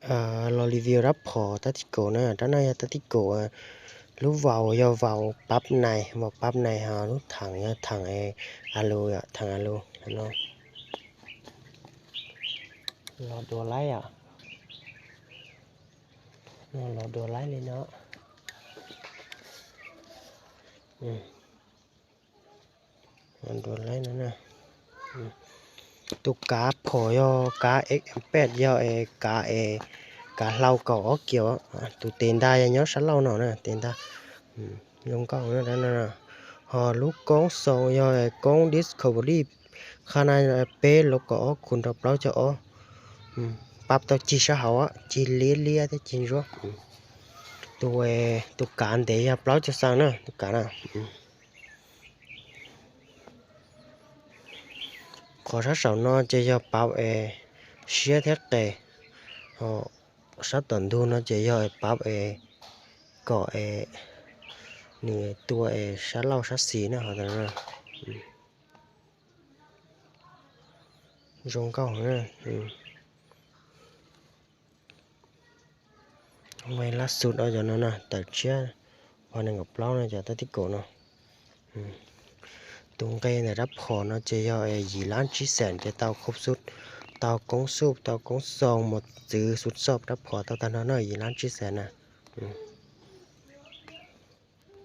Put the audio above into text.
Los review rab phom tab tib kaum na, rab no yog tab tib kaum, lub vaus yog vaus pab nais, vaus pab nais, ho lub theem yog theem a lus, theem a lus no. Los dua laib os, los dua laib li no. Dua laib no. Tus kav phom yog kav X M peb, yog es kav es kav hlau kaum ob kiaus. Tus tes nta yog nyob sab laug no na, tes nta zoo nkauj no. Ho lub koob xoo yog koob Discovery, qhab na peb lub kaum ob khu rau plaub caug ob. Pab tau cig sab hauv, cig liab liab thiab cig ntsuab. Tus, tus kav ntev yog plaub caug xees na, tus kav na. Qhov sab saum no ces yog pab es siab thiab qes, ho sab tom ntug no ces yog pab es kom es nws tua es sab laug sab xis na, ho zoo nkauj. Lab xus no cov no na, tawm tshiab, pab nees nkaum plaub no cov tab tib kaum no. Tus nqe ntawm rab phom no ces yog yim lab tsib xees ces tau khub xub, tau koob xub, tau koob xoo, mus txwv xub xoj rab phom tau tag nrho no yim lab tsib xees na.